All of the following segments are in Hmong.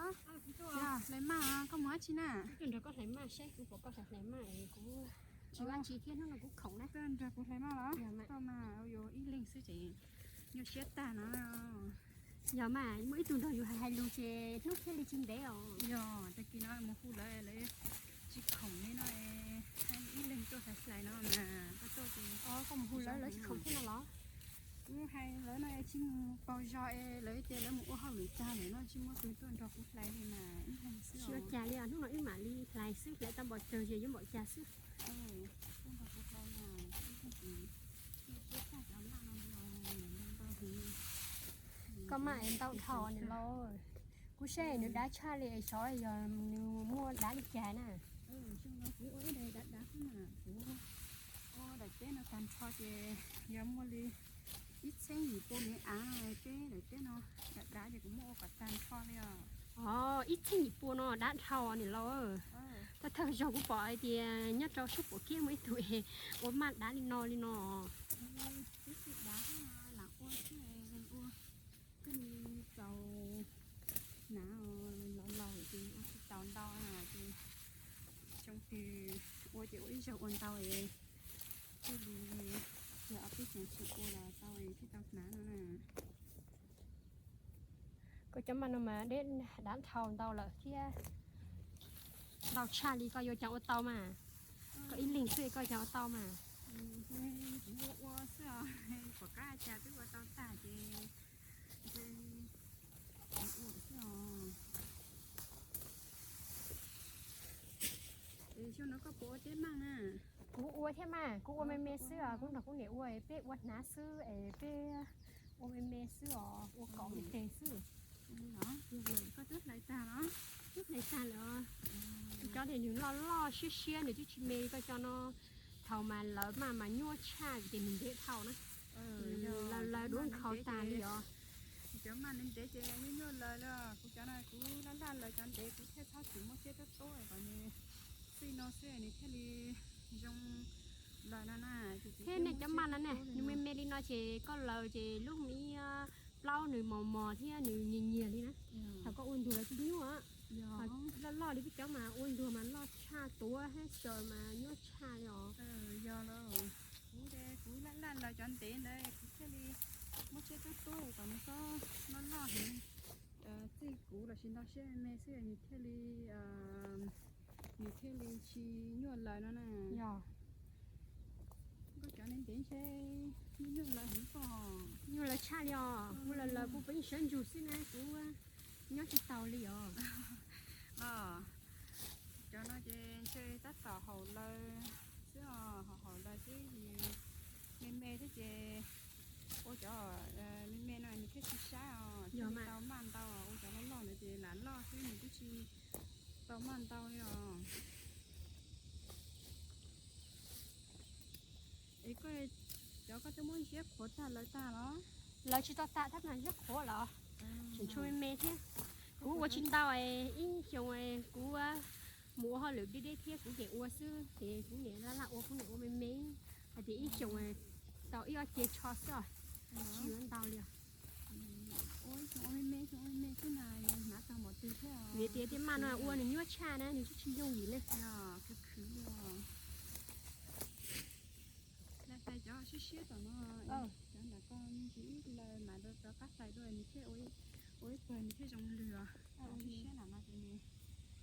Hlais maj, koj mus dab tsi na? Tuaj nrog koj hlais maj saib, kuv pom koj hlais hlais maj kuv tsis ua dab tsi thiab, hnub no kuv khoom na. Tuaj nrog kuv hlais maj los? Koj mas yuav ib leeg xwb ces nyuaj siab tag no. Yog mas muaj ib tug nrog yus hais hais lus ces hnub thiaj li tsis ntev os. Yog tag kis no mus hu lawv, lawv tsis khoom li no, ib leeg tuaj hlais hlais no mas koj tuaj ces koj mus hu lawv, lawv tsis khoom thiab no los? Kuv hais lawv no tsis mus pauv zog es lawv tias lawv mus ua hauj lwm tag lawm no tsis muaj tus tuaj nrog kuv hlais li mas ib leeg xwb. Tsis ua cas li os, hnub no wb mam li hlais xwb, hlais tau npaum twg ces yuav npaum cas xwb. Koj maj es ntau dhau niam laus. Kuv saib nws dav tshaj li es xyov yog nws muaj dav li cas na. Daim teb no tag nrho ces yog muaj li ib txheeb yim pua miv av no, peb daim teb no dav dav ces kuv muab ua kom tag nrho li os. Ib txheeb yim pua no dav dhau niam laus. Thawj thawj zaug kuv pom hais tias nyob rau sab Pum Kiab muaj ib tug es ua maj dav li no li no. Lam ua thiaj ua, thiaj li txaus hnav, los laus ces ua tsis tau ntau na, ces xyoo twg ua ces ua ib zaug ua ntau, thiaj li yog ob peb xyoos tsis ua los tau thiaj tau hnav no na. Koj cov maj no mas deb dav dhau ntau lawm thiab, ntau tshaj li koj yuav cas ua tau mas. Koj ib leeg xwb koj cas ua tau mas. Ua ua xwb os, pom qab cas twb ua tau tag ces ua xwb os. Es xyoo no koj puas ua teb maj na? Kuv ua thiab mas, kuv ua me me xwb os, kuv nrog kuv niam ua, peb ua hnav xwb es peb ua me me xwb os, ua kaum me tes xwb. Koj twb hlais tag los? Twb hlais tag lawm os. Kuv cov tias nws loj loj siab siab, nws twb tsis me li koj cov no. Thaum mas lawv maj mas nyuaj tshaj ces nws ntev dhau na. Lawv lawv duab nkhaus tas li os. Kuv cov maj ntev ntev ces nyuaj nyuaj lawv li os. Kuv cov no kuv laj laj lawv cov ntev, kuv thiaj txhob txwm muab siab tuab tuab kom nws txij no xwb nws thiaj li zoo lawm no na. Thiab nej cov maj no ne, nws me me li no ces koj lawv ces lub ib plaub nws mos mos thiab nws nyias nyias li na. Thaum koj ua ntuag lawv twb nyuaj. Loj loj li peb cov mas ua ntuag mas loj tshaj, tuav thiab xyaw mas nyuaj tshaj li os. Yog los, kuv, kuv laj laj lawv cov ntev ntawd kuv thiaj li muab siab tuab tuab kom nws txhob loj loj heev. Txij kuv los sis ntau siab me me xwb nws thiaj li, nws thiaj li tsis nyuaj lawv no na. Yog. Koj cov ntev ntev ntshe nyuaj lawv heev koj. Nyuaj lawv tshaj li os, kuv lawv lawv kuv pheej sawv ntsug xwb na, kuv nyob tsis tau li os. Cov no ces ntshe tab tom haum lawv xwb os, haum haum lawv xwb, me me thiab ces ua cov me me no nws thiaj tsis sab os, thiaj li tau maj ntau, ua cov loj loj ntawd ces lam loj xwb nws twb tsis tau maj ntau li os. Es koj, cov koj twb muab ziab qhuav tag lawv tag los? Lawv tsis tau tag tab mas ziab qhuav los, tseem tshuav me me thiab. Kuv ua tsis ntau, ib xyoos kuv mus ua hauj lwm deb deb thiab kuv niam ua xwb ces kuv niam laj laj ua, kuv niam ua me me, hais tias ib xyoos tau ib ob ce tsho xwb os, tsis yuav ntau li os. Ua ib xyoos ua me me, xyoo ua me me xwb na, hnav tau npaum twg thiab. Vim tias tej maj no ua nws nyuaj tshaj na, nws twb tsis yooj yim ne. Khwv khwv li os. Hlais hlais cov siab siab tom no, cov nram ko me ntsis ib lawm mam rov qab hlais dua nws thiaj ua ib pawg nws thiaj zoo lwg os. Cov siab siab nram no ces nws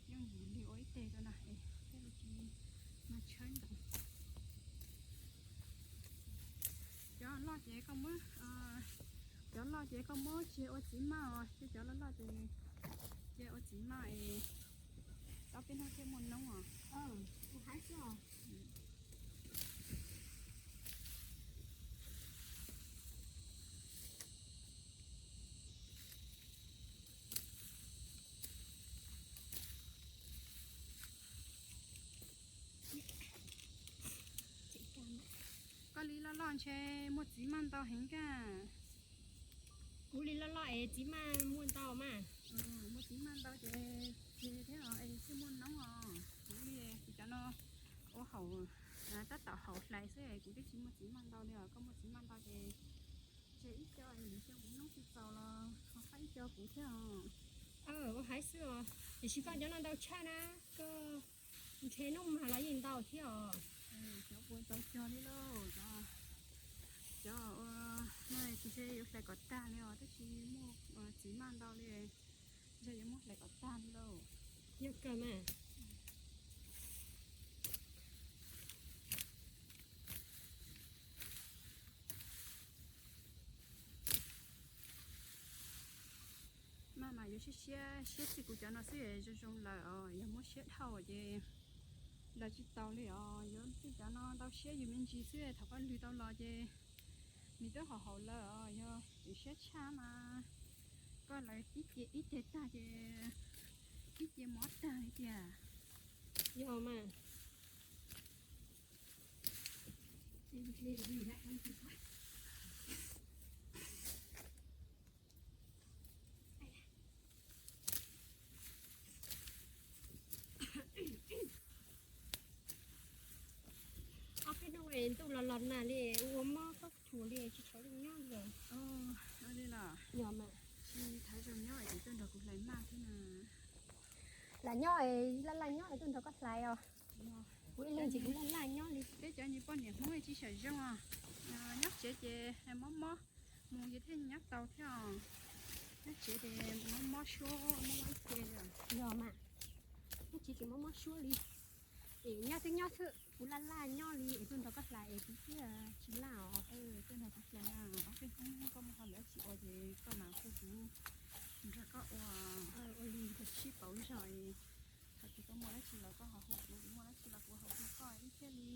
yooj yim li ua ib teg rau na es thiaj li tsis mag tshawb ntau. Cov loj ces koj muab, cov loj ces koj muab tseg ua txiv maj os, cov loj loj ces cia ua txiv maj es tau peb hnub thiaj muaj noob os. Koj li loj loj ntshe muaj txiv maj ntau heev kag. Kuv li loj loj es txiv maj muaj ntau mas. Muaj txiv maj ntau ces tseg thiab os es thiaj muaj noob os. Kuv li kuv cov no ua haum, tab tom haum hlais xwb kuv twb tsis muaj txiv maj ntau li os. Koj muaj txiv maj ntau ces tseg ib co, xyoo kuv noob tsis txaus los ho faib ib co kuv thiab os. Ua haiv xwb os, tiam sis koj cov no ntau tshaj na, koj nrhiav noj mag los yeej ntau thiab os. Cov ua ntau cog li lauj, cov ua no tsis ntshe yuav hlais kom tag li os, tab sis muaj txiv maj ntau li, ntshe yuav muab hlais kom tag li lauj. Yog kawg mas. Maj mas yuav siab siab, siab txij kuv cov no xwb zoo zoo lawm os, yog muab siab dhau ces lawv tsis tau li os. Yuav txij cov no ntau siab yus me ntsis xwb, thaum koj lwg tau los ces nws twb haum haum lawm os. Yog yus siab tshaj mas koj lawv ib ce ib ce tag ces ib ce mob tag li tiag. Yog mas. Ob peb hnub ntuj los los nag li, ua mob koj thuam li tsis tshua zoo nyob lawm. Li los? Yog mas. Tsis tshua zoo nyob es tuaj nrog kuv hlais maj thiab na. Lam nyob es laj laj nyob es tuaj nrog koj hlais os. Kuv ib leeg ces kuv laj laj nyob li. Peb cov niag poj niam Hmoob tsis xyaum zoo os, nyob tsev ces mob mob, mus ces thiaj nyob tau thiab os. Nyob tsev ces mob mob suab, mob mob ib ce li. Yog mas, nyob tsev ces mob mob suab li. Es nyob twb nyob xwb, kuv laj laj nyob li es tuaj nrog koj hlais es kuv thiaj tsis laj os. Tuaj nrog kuv hlais na, ob peb hnub koj muaj hauj lwm dab tsi ua ces koj mam hu kuv nrog koj ua. Ua li, sib pauv zog, thaum twg koj muaj dab tsi los koj ho hu kuv, kuv muaj dab tsi los kuv ho hu koj ib thiaj li.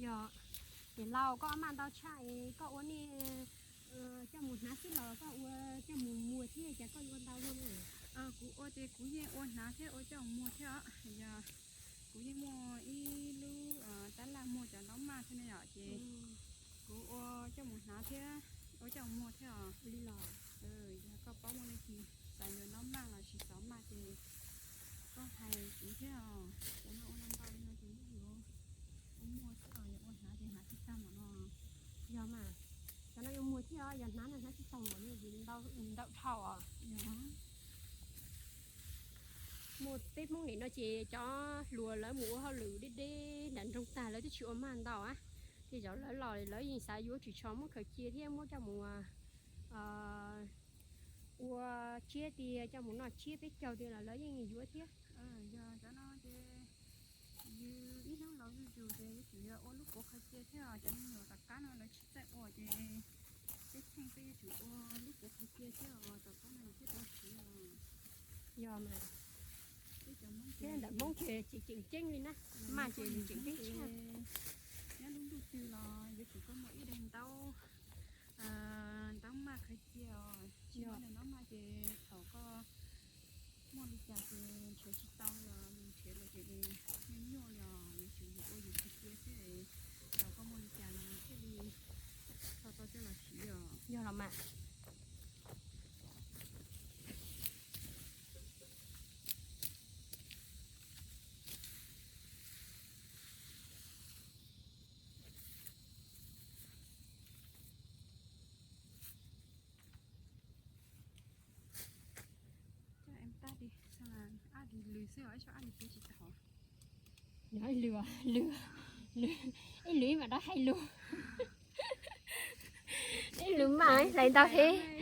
Yog, ces laus koj maj ntau tshaj es koj ua nej coj mus hnav xwb los koj ua coj mus muag thiab cas koj yuav ua ntau luaj na? Kuv ua ces kuv yeej ua hnav thiab ua coj mus muag thiab os. Yog kuv yeej muaj ib lub tab laj muag cov ntaub maj thiab ne yom, ces kuv ua coj mus hnav thiab ua coj mus muag thiab os. Li los? Yog koj paub muaj leej twg xav yuav ntaub maj los sis xov maj ces koj hais kuv thiab os. Cov no ua ntau ntau li no ces yeej yuav ua muag xwb os, yog ua hnav ces hnav tsis tag npaum no. Yog mas, cov no yuav muag thiab os, yog hnav no hnav tsis tau npaum no vim ntau dhau os. Muaj peb Hmoob nim no ces cov hluas lawv mus ua hauj lwm deb deb nram nroog tag lawv twb tsis ua maj ntau a. Tej zaum lawv los lawv yeej xav yuav ris tsho muab khaws cia thiab muab coj mus ua tsiab tiag, coj mus noj tsiab peb caug tiag los lawv yeej yuav thiab. Yog cov no ces yus ib hnub los zuj zus ces yuav tsum yog ua lub puav khaws cia thiab os. Cov me nyuam tom qab no lawv tsis txawj ua ces peb txheej peb yuav tsum ua lub puav khaws cia thiab os, tom qab no thiaj tau siv os. Yog mas, thiab ntawm Hmoob ces tseem ceeb li na, maj ces tseem ceeb tshaj. Nyob lub ntuj twg los yuav tsum koj muaj ib daim ntaub, ntaub maj khaws cia os. Tsis muaj daim ntaub maj ces thaum koj muaj li cas ces nrhiav tsis tau li os, nrhiav los ces nyuaj nyuaj li os, yuav tsum yus ua yus khaws cia xwb, thaum koj muaj li cas los thiaj li tau coj los siv os. Yog los mas. Coj em tag li, ab li lwm xwb os, ib tsam ab li peb tsis tau. Lwm, lwm, ib lwm mam rov hais lus. Ib lwm mam hlais ntau thiab.